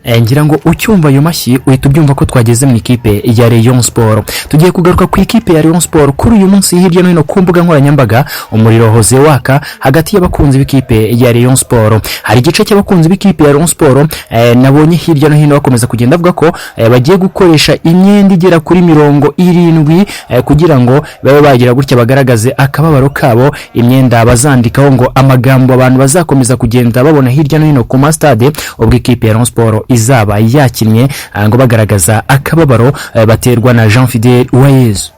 Ngira ngo ucyumva ayo mashyi uhita ubyumva ko twageze mu ikipe ya Rayon Sport. Tugiye kugaruka ku ikipe ya Rayon Sport kuri uyu munsi. Hirya no hino ku mbuga nkoranyambaga umuriro wahoze waka hagati y'abakunzi b'ikipe ya Rayon Sport. Hari igice cy'abakunzi b'ikipe ya Rayon Sport nabonye hirya no hino bakomeza kugenda bavuga ko bagiye gukoresha imyenda igera kuri 70 kugira ngo babe bagira gutya bagaragaze akababaro kabo. Imyenda bazandikaho ngo amagambo abantu bazakomeza kugenda babona hirya no hino ku masitade ubwo ikipe ya Rayon Sport izaba yakinnye, ngo bagaragaza akababaro baterwa na Jean Fidel Uwayezu.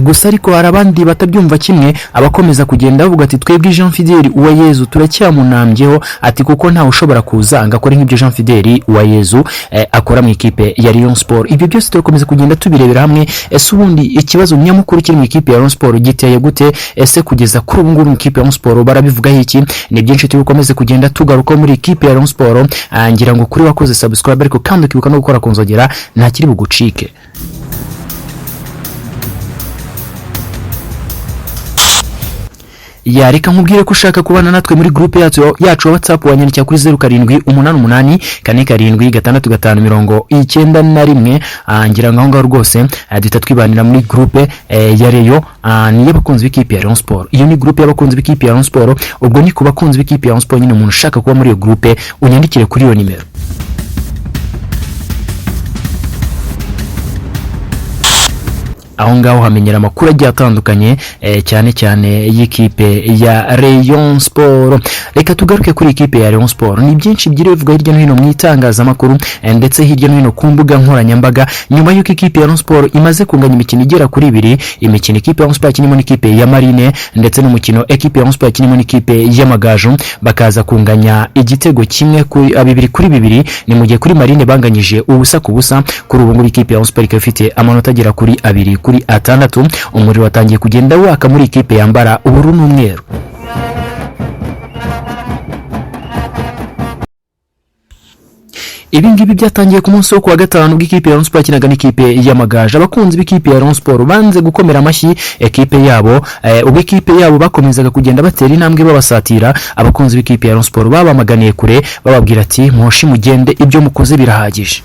Gusa ariko hari abandi batabyumva kimwe, abakomeza kugenda bavuga ati: "Twebwe Jean Fidel Uwayezu turacyamunambyeho," ati kuko ntawe ushobora kuza ngo akore nk'ibyo Jean Fidel Uwayezu akora mu ikipe ya Rayon Sport. Ibyo byose turakomeza kugenda tubirebera hamwe. Ese ubundi ikibazo nyamukuru kiri mu ikipe ya Rayon Sport giteye gute? Ese kugeza kuri ubu ngubu mu ikipe ya Rayon Sport barabivugaho iki? Ni byinshi turi bukomeze kugenda tugaruka muri ikipe ya Rayon Sport. Ngira ngo kuri wakoze subscribe ariko kandi ukibuka no gukora ku nzogera, ntakiri bugucike. Ya, reka nkubwire ko ushaka kubana natwe muri groupe yacu ya WhatsApp, wanyandikira kuri 0788476591. Ngira ngo aho ngaho rwose duhita twibanira muri groupe ya Rayon, ni iy'abakunzi b'ikipe ya Rayon Sport. Iyo ni groupe y'abakunzi b'ikipe ya Rayon Sport. Ubwo ni ku bakunzi b'ikipe ya Rayon Sport nyine. Umuntu ushaka kuba muri iyo groupe, unyandikire kuri iyo nimero. Aho ngaho hamenyera amakuru agiye atandukanye, cyane cyane y'ikipe ya Rayon Sport. Reka tugaruke kuri ikipe ya Rayon Sport. Ni byinshi byiriwe bivugwa hirya no hino mu itangazamakuru, ndetse hirya no hino ku mbuga nkoranyambaga, nyuma y'uko ikipe ya Rayon Sport imaze kunganya imikino igera kuri ibiri. Imikino ikipe ya Rayon Sport yakinnyemo n'ikipe ya Marine, ndetse n'umukino ekipe ya Rayon Sport yakinnyemo n'ikipe y'Amagaju, bakaza kunganya igitego kimwe kuri 2-2. Ni mu gihe kuri Marine banganyije 0-0. Kuri ubu ngubu ikipe ya Rayon Sport ikaba ifite amanota agera kuri 2 kuri 6. Umuriro watangiye kugenda waka muri ikipe yambara ubururu n'umweru. Ibi ngibi byatangiye ku munsi wo kuwa gatanu ubwo ikipe ya Rayon Sport yakinaga n'ikipe y'Amagaju. Abakunzi b'ikipe ya Rayon Sport banze gukomera amashyi ekipe yabo ubwo ikipe yabo bakomezaga kugenda batera intambwe babasatira. Abakunzi b'ikipe ya Rayon Sport babamaganiye kure, bababwira ati: "Muhoshi mugende, ibyo mukoze birahagije."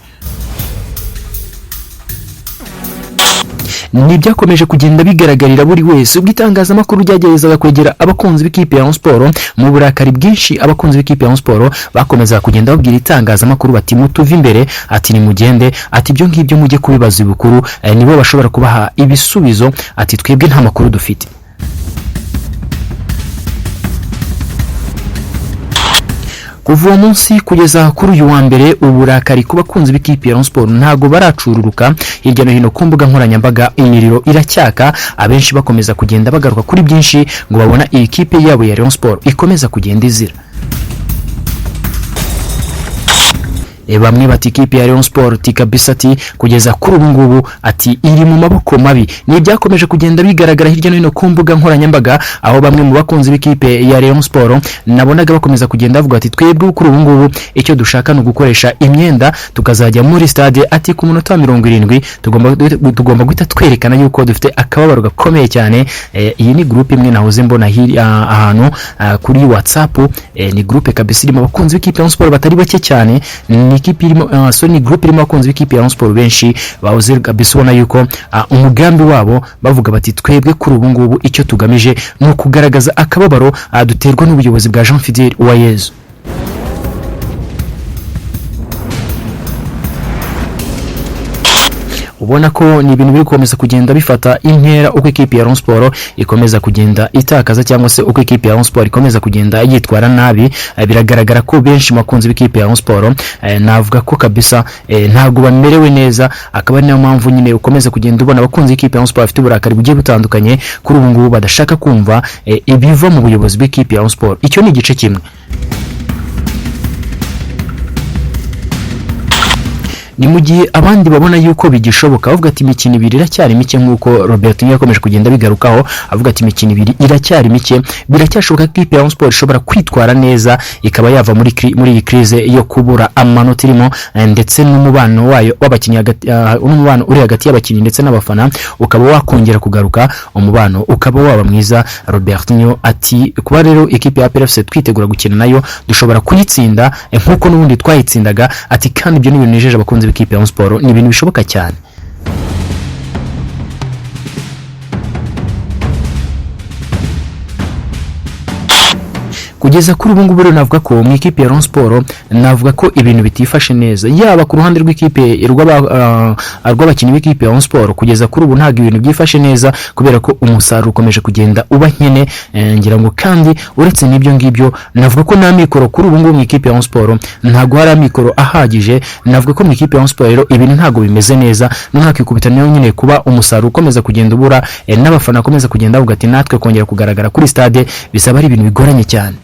Ni ibyakomeje kugenda bigaragarira buri wese ubwo itangazamakuru ryageragezaga kwegera abakunzi b'ikipe ya Rayon Sport. Mu burakari bwinshi, abakunzi b'ikipe ya Rayon Sport bakomezaga kugenda babwira itangazamakuru bati: "Mutuve imbere," ati "nimugende," ati "ibyo ngibyo mujye kubibaza ibukuru, nibo bashobora kubaha ibisubizo," ati "twebwe nta makuru dufite." Kuva uwo munsi kugeza kuri uyu wa mbere, uburakari ku bakunzi b'ikipe ya Rayon Sport ntago baracururuka. Hirya no hino ku mbuga nkoranyambaga imiriro iracyaka, abenshi bakomeza kugenda bagaruka kuri byinshi ngo babona iyi kipe yabo ya Rayon Sport ikomeza kugenda izira. Bamwe bati ikipe ya Rayon Sport kabisa, ati kugeza kuri ubu ngubu, ati iri mu maboko mabi. Ni ibyakomeje kugenda bigaragara hirya no hino ku mbuga nkoranyambaga, aho bamwe mu bakunzi b'ikipe ya Rayon Sport nabonaga bakomeza kugenda bavuga ati: "Twebwe kuri ubu ngubu icyo dushaka ni ugukoresha imyenda tukazajya muri stade," ati ku munota wa 70 tugomba guhita twerekana yuko dufite akababaro gakomeye cyane. Iyi ni groupe imwe nahoze mbona ahantu kuri WhatsApp. Ni groupe kabisa irimo abakunzi b'ikipe ya Rayon Sport batari bake cyane. Ni ikipe irimo, so ni groupe irimo abakunzi b'ikipe ya Rayon Sport benshi bahoze kabisa ubona yuko umugambi wabo bavuga bati: "Twebwe kuri ubu ngubu icyo tugamije ni ukugaragaza akababaro duterwa n'ubuyobozi bwa Jean Fidel Uwayezu." Ubona ko ni ibintu biri gukomeza kugenda bifata intera uko ikipe ya Rayon Sport ikomeza kugenda itakaza, cyangwa se uko ikipe ya Rayon Sport ikomeza kugenda yitwara nabi. Biragaragara ko benshi mu bakunzi b'ikipe ya Rayon Sport, navuga ko kabisa ntabwo bamerewe neza, akaba ari nayo mpamvu nyine ukomeza kugenda ubona abakunzi b'ikipe ya Rayon Sport bafite uburakari bugiye butandukanye, kuri ubu ngubu badashaka kumva ibiva mu buyobozi bw'ikipe ya Rayon Sport. Icyo ni igice kimwe. Ni mu gihe abandi babona yuko bigishoboka, bavuga ati imikino 2 iracyari mike, nk'uko Robertinho yakomeje kugenda bigarukaho avuga ati imikino 2 iracyari mike, biracyashoboka ko ikipe ya Rayon Sport ishobora kwitwara neza ikaba yava muri iyi crise yo kubura amanota irimo, ndetse n'umubano wayo w'abakinnyi n'umubano uri hagati y'abakinnyi ndetse n'abafana ukaba wakongera kugaruka, umubano ukaba waba mwiza. Robertinho ati kuba rero ikipe ya APR FC twitegura gukina nayo dushobora kuyitsinda, nk'uko n'ubundi twayitsindaga, ati kandi ibyo ni ibintu binejeje abakunzi b'ikipe ya Rayon Sport, ni ibintu bishoboka cyane. Kugeza kuri ubu ngubu rero navuga ko mu ikipe ya Rayon Sport navuga ko ibintu bitifashe neza, yaba ku ruhande rw'ikipe rw'abakinnyi b'ikipe ya Rayon Sport. Kugeza kuri ubu ntabwo ibintu byifashe neza kubera ko umusaruro ukomeje kugenda uba nkene, ngira ngo kandi uretse n'ibyo ngibyo navuga ko nta mikoro kuri ubu ngubu mu ikipe ya Rayon Sport, ntabwo hari amikoro ahagije. Navuga ko mu ikipe ya Rayon Sport rero ibintu ntabwo bimeze neza, ntakikubita nayo nyine kuba umusaruro ukomeza kugenda ubura, n'abafana bakomeza kugenda bavuga ati natwe kongera kugaragara kuri stade bisaba ari ibintu bigoranye cyane.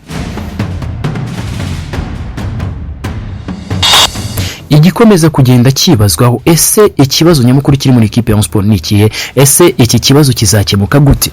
Igikomeza kugenda kibazwaho, ese ikibazo nyamukuru kiri muri ikipe ya Rayon Sport ni ikihe? Ese iki kibazo kizakemuka gute?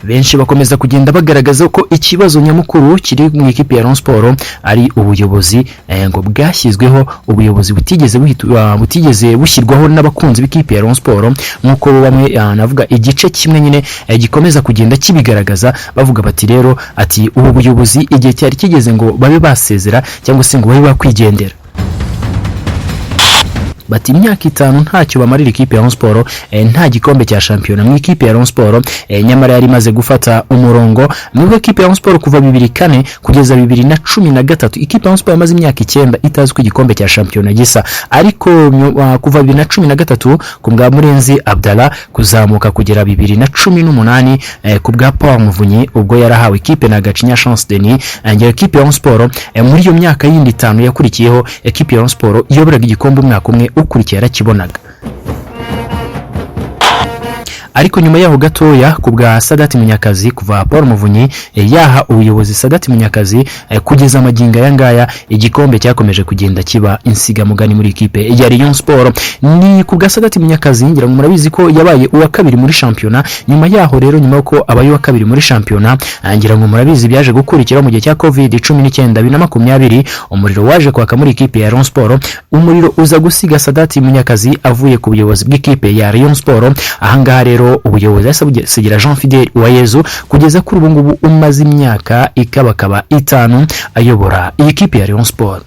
Benshi bakomeza kugenda bagaragaza ko ikibazo nyamukuru kiri mu ikipe ya Rayon Sport ari ubuyobozi, ngo bwashyizweho, ubuyobozi butigeze bushyirwaho n'abakunzi b'ikipe ya Rayon Sport, nk'uko bamwe navuga igice kimwe nyine gikomeza kugenda kibigaragaza, bavuga bati rero ati ubu buyobozi igihe cyari kigeze ngo babe basezera cyangwa se ngo babe bakwigendera. Bati imyaka 5 ntacyo bamarira ikipe ya Rayon Sport, nta gikombe cya shampiyona mu ikipe ya Rayon Sport, nyamara yari imaze gufata umurongo. Nubwo ikipe ya Rayon Sport kuva 2004 kugeza 2013 ikipe ya Rayon Sport yamaze imyaka 9 itazi ko igikombe cya shampiyona gisa, ariko kuva 2013 ku bwa Murenzi Abdallah kuzamuka kugera 2018, ku bwa Paul Muvunyi ubwo yarahawe ikipe na Gacinya Chance Denis, ngero ikipe ya Rayon Sport muri iyo myaka yindi 5 yakurikiyeho ikipe ya Rayon Sport iyoboraga igikombe umwaka umwe ukurikiye yarakibonaga. Ariko nyuma yaho gatoya ku bwa Sadati Munyakazi, kuva Paul Muvunyi yaha ubuyobozi Sadati Munyakazi, kugeza amagingo aya ngaya igikombe cyakomeje kugenda kiba insigamugani muri ikipe ya Rayon Sport. Ni ku bwa Sadati Munyakazi, ngira ngo murabizi ko yabaye uwa kabiri muri shampiyona. Nyuma yaho rero, nyuma yuko abaye uwa kabiri muri shampiyona, ngira ngo murabizi byaje gukurikira mu gihe cya Covid-19 2020, umuriro waje kwaka muri ikipe ya Rayon Sport, umuriro uza gusiga Sadati Munyakazi avuye ku buyobozi bw'ikipe ya Rayon Sport. Aha ngaha rero ubuyobozi yasigira Jean Fidel Uwayezu, kugeza kuri ubu ngubu umaze imyaka ikabakaba 5 ayobora iyi kipe ya Rayon Sport.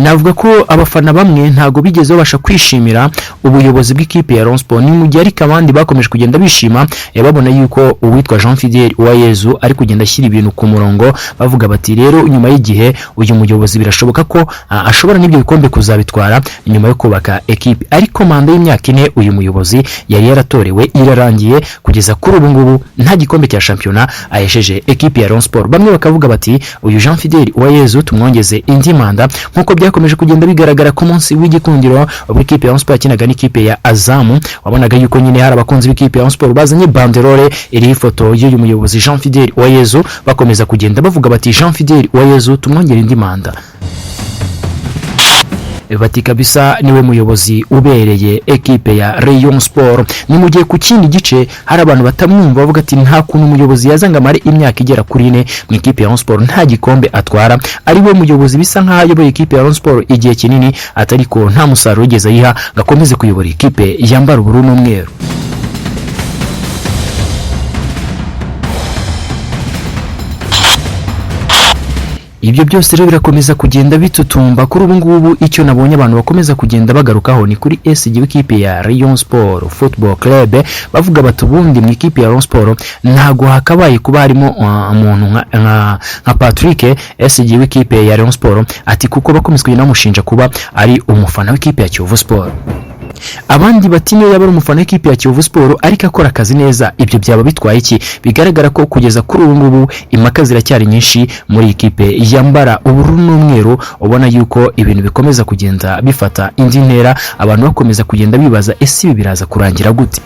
Navuga ko abafana bamwe ntago bigeze babasha kwishimira ubuyobozi bw'ikipe ya Rayon Sport, ni mu gihe ariko abandi bakomeje kugenda bishima, babona yuko uwitwa Jean Fidel Uwayezu ari kugenda ashyira ibintu ku murongo, bavuga bati rero nyuma y'igihe uyu muyobozi birashoboka ko ashobora n'ibyo bikombe kuzabitwara nyuma yo kubaka ekipe. Ariko manda y'imyaka 4 uyu muyobozi yari yaratorewe irarangiye, kugeza kuri ubu ngubu nta gikombe cya shampiyona ahesheje ekipe ya Rayon Sport. Bamwe bakavuga bati uyu Jean Fidel Uwayezu tumwongeze indi manda, nkuko byakomeje kugenda bigaragara ku munsi w'igikundiro ubwo ikipe ya Rayon Sport yakinaga n'ikipe ya Azamu, wabonaga yuko nyine hari abakunzi b'ikipe ya Rayon Sport bazanye banderole iriho ifoto y'uyu muyobozi Jean Fidel Uwayezu, bakomeza kugenda bavuga bati Jean Fidel Uwayezu tumwongere indi manda, bati kabisa niwe muyobozi ubereye ekipe ya Rayon Sport. Ni mu gihe ku kindi gice hari abantu batamwumva bavuga ati nta kuntu umuyobozi yazanga amare imyaka igera kuri 4 mu ikipe ya Rayon Sport nta gikombe atwara, ari we muyobozi bisa nkaho ayoboye ikipe ya Rayon Sport igihe kinini, atari ko nta musaruro yigeze ayiha ngo akomeze kuyobora ikipe yambara ubururu n'umweru. Ibyo byose rero birakomeza kugenda bitutumba. Kuri ubu ngubu icyo nabonye abantu bakomeza kugenda bagarukaho ni kuri SG w'ikipe ya Rayon Sport Football Club, bavuga bati ubundi mu ikipe ya Rayon Sport ntago hakabaye kuba harimo umuntu nka Patrick SG w'ikipe ya Rayon Sport, ati kuko bakomeza kugenda bamushinja kuba ari umufana w'ikipe ya Kiyovu Sport. Abandi bati niyo yaba ari umufana w'ikipe ya Kiyovu Sport ariko akora akazi neza, ibyo byaba bitwaye iki? Bigaragara ko kugeza kuri ubu ngubu impaka ziracyari nyinshi muri ikipe yambara ubururu n'umweru, ubona yuko ibintu bikomeza kugenda bifata indi ntera, abantu bakomeza kugenda bibaza ese ibi biraza kurangira gute?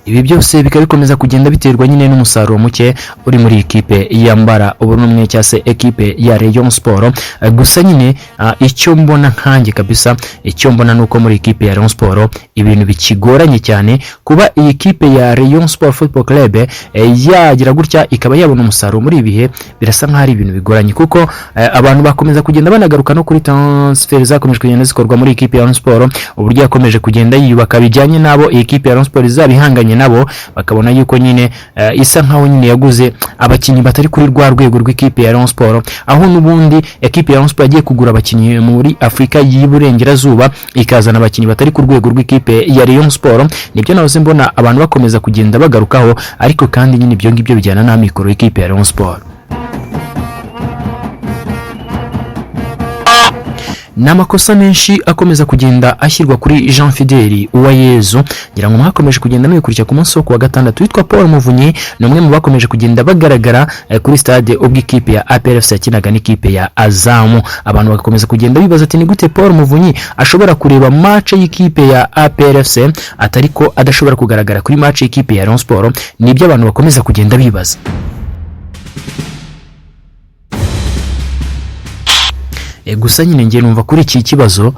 Ibi byose bikaba bikomeza kugenda biterwa nyine n'umusaruro muke uri muri ekipe yambara ubumwe cyangwa se ekipe ya Rayon Sport. Gusa nyine icyo mbona nkanjye kabisa, icyo mbona nuko muri ekipe ya Rayon Sport ibintu bikigoranye cyane kuba iyi kipe ya Rayon Sport Football Club yagira gutya ikaba yabona umusaruro muri ibi bihe, birasa nkaho ari ibintu bigoranye, kuko abantu bakomeza kugenda banagaruka no kuri transfer zakomeje kugenda zikorwa muri ekipe ya Rayon Sport, uburyo yakomeje kugenda yiyubaka bijyanye n'abo iyi ekipe ya Rayon Sport izaba ihanganye nabo, bakabona yuko nyine isa nkaho nyine yaguze abakinnyi batari kuri rwa rwego rw'ikipe ya Rayon Sport, aho n'ubundi ekipe ya Rayon Sport yagiye kugura abakinnyi muri Afurika y'Iburengerazuba ikazana abakinnyi batari ku rwego rw'ikipe ya Rayon Sport. Nibyo nahoze mbona abantu bakomeza kugenda bagarukaho, ariko kandi nyine ibyo ngibyo bijyana n'amikoro y'ikipe ya Rayon Sport. Ni amakosa menshi akomeza kugenda ashyirwa kuri Jean Fideli Uwayezu. Ngira ngo mwakomeje kugenda mubikurikira ku munsi wo kuwa gatandatu. Witwa Paul Muvunyi ni umwe mu bakomeje kugenda bagaragara kuri stade ubwo ikipe ya APR FC yakinaga n'ikipe ya Azamu. Abantu bagakomeza kugenda bibaza ati ni gute Paul Muvunyi ashobora kureba match y'ikipe ya APR FC atari ko adashobora kugaragara kuri match y'ikipe ya Rayon Sport? Nibyo abantu bakomeza kugenda bibaza. Gusa nyine ngiye numva kuri iki kibazo,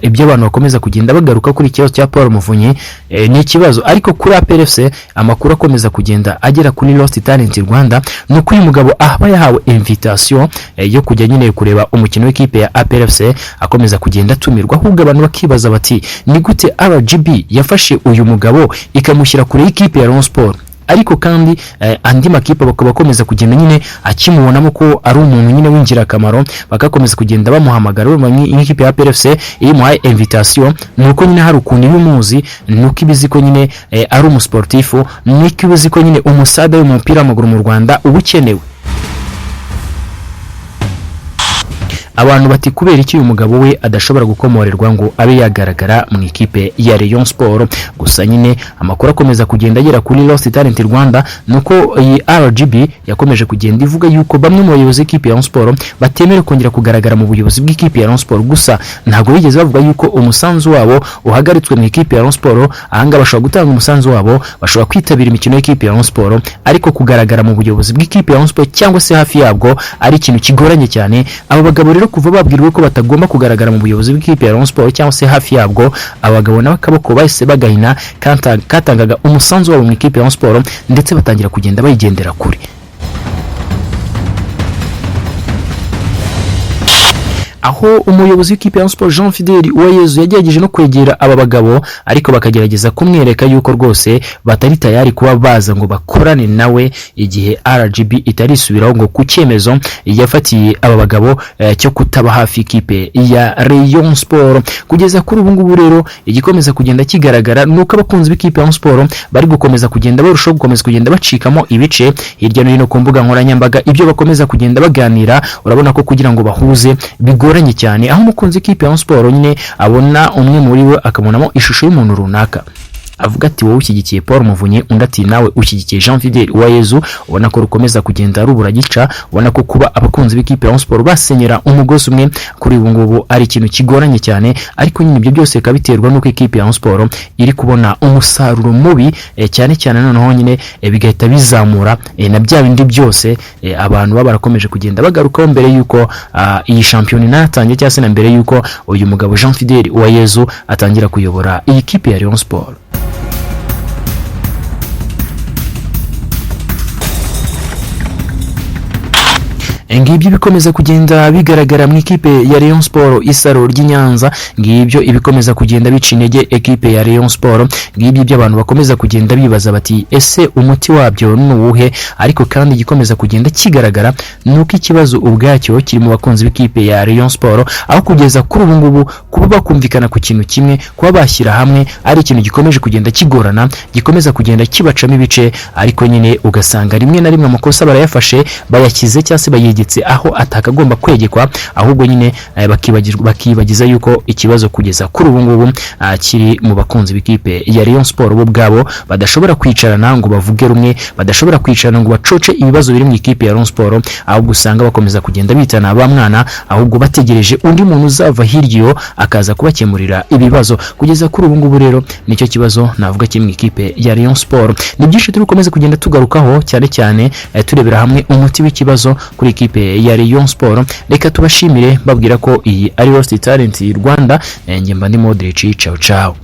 ibyo abantu bakomeza kugenda bagaruka kuri ikibazo cya Paul Muvunyi, ni ikibazo. Ariko kuri APR FC amakuru akomeza kugenda agera kuri Lost Talent Rwanda ni uko uyu mugabo aba yahawe invitation yo kujya nyine kureba umukino w'ikipe ya APR FC, akomeza kugenda atumirwa. Ahubwo abantu bakibaza bati ni gute RGB yafashe uyu mugabo ikamushyira kure y'ikipe ya Rayon Sport, ariko kandi andi makipe bakaba bakomeza kugenda nyine akimubonamo ko ari umuntu nyine w'ingirakamaro, bagakomeza kugenda bamuhamagara. Nk'ikipe ya APR FC iyo imuhaye invitation ni uko nyine hari ukuntu iba imuzi, ni uko iba izi ko nyine ari umusportifu, ni uko iba izi ko nyine umusada w'umupira w'amaguru mu Rwanda uba ukenewe. Abantu bati kubera iki uyu mugabo we adashobora gukomorerwa ngo abe yagaragara mu ikipe ya Rayon Sport? Gusa nyine amakuru akomeza kugenda agera kuri Lost Talent Rwanda nuko iyi RGB yakomeje kugenda ivuga yuko bamwe mu bayobozi b'ikipe ya Rayon Sport batemerewe kongera kugaragara mu buyobozi bw'ikipe ya Rayon Sport. Gusa ntabwo bigeze bavuga yuko umusanzu wabo uhagaritswe mu ikipe ya Rayon Sport. Ahangaha bashobora gutanga umusanzu wabo, bashobora kwitabira imikino y'ikipe ya Rayon Sport, ariko kugaragara mu buyobozi bw'ikipe ya Rayon Sport cyangwa se hafi yabwo ari ikintu kigoranye cyane. Abo bagabo rero kuva babwirwa ko batagomba kugaragara mu buyobozi bw'ikipe ya Rayon Sport cyangwa se hafi yabwo, abagabo n'abakaboko bahise bagahina katangaga umusanzu wabo mu ikipe ya Rayon Sport, ndetse batangira kugenda bayigendera kure. Aho umuyobozi w'ikipe ya Sport Jean Fidel Uwayezu yagerageje no kwegera aba bagabo, ariko bakagerageza kumwereka yuko rwose batari tayari kuba baza ngo bakorane nawe igihe RGB itarisubiraho ngo ku cyemezo yafatiye aba bagabo cyo kutaba hafi ikipe ya Rayon Sport. Kugeza kuri ubu ngubu rero igikomeza kugenda kigaragara nuko abakunzi b'ikipe ya Sport bari gukomeza kugenda barushaho gukomeza kugenda bacikamo ibice hirya no hino ku mbuga nkoranyambaga. Ibyo bakomeza kugenda baganira urabona ko kugira ngo bahuze bigoranye cyane, aho umukunzi w'ikipe ya Sport nyine abona umwe muri bo akabonamo ishusho y'umuntu runaka, avuga ati wowe ushyigikiye Paul Muvunyi, undi ati nawe ushyigikiye Jean Fidel Uwayezu. Ubona ko rukomeza kugenda rubura gica, ubona ko kuba abakunzi b'ikipe ya Sport basenyera umugozi umwe kuri ubu ngubu ari ikintu kigoranye cyane. Ariko nyine ibyo byose bikaba biterwa n'uko ikipe ya Sport iri kubona umusaruro mubi, cyane cyane noneho nyine bigahita bizamura na bya bindi byose abantu baba barakomeje kugenda bagarukaho mbere y'uko iyi shampiyona inatangiye, cyangwa se na mbere y'uko uyu mugabo Jean Fidel Uwayezu atangira kuyobora iyi kipe ya Rayon Sport. Ngibyo ibikomeza kugenda bigaragara mu ikipe ya Rayon Sport isaro ry'i Nyanza, ngibyo ibikomeza kugenda bica intege ekipe ya Rayon Sport, ngibyo ibyo abantu bakomeza kugenda bibaza bati ese umuti wabyo ni uwuhe? Ariko kandi igikomeza kugenda kigaragara nuko ikibazo ubwacyo kiri mu bakunzi b'ikipe ya Rayon Sport, aho kugeza kuri ubu ngubu kuba bakumvikana ku kintu kimwe, kuba bashyira hamwe ari ikintu gikomeje kugenda kigorana, gikomeza kugenda kibacamo ibice. Ariko nyine ugasanga rimwe na rimwe amakosa barayafashe bayashyize cyangwa se bayegetse yegetse aho atakagomba kwegekwa, ahubwo nyine bakibagiza yuko ikibazo kugeza kuri ubu ngubu kiri mu bakunzi b'ikipe ya Rayon Sport bo ubwabo, badashobora kwicarana ngo bavuge rumwe, badashobora kwicarana ngo bacoce ibibazo biri mu ikipe ya Rayon Sport, ahubwo usanga bakomeza kugenda bitana ba mwana, ahubwo bategereje undi muntu uzava hirya iyo akaza kubakemurira ibibazo. Kugeza kuri ubu ngubu rero nicyo kibazo navuga kiri mu ikipe ya Rayon Sport. Ni byinshi turi bukomeze kugenda tugarukaho, cyane cyane turebera hamwe umuti w'ikibazo kuri ikipe ya Rayon Sport. Reka tubashimire, babwira ko iyi ari Lost Talent Rwanda. Njye mba ndi Modric. Ciao ciao.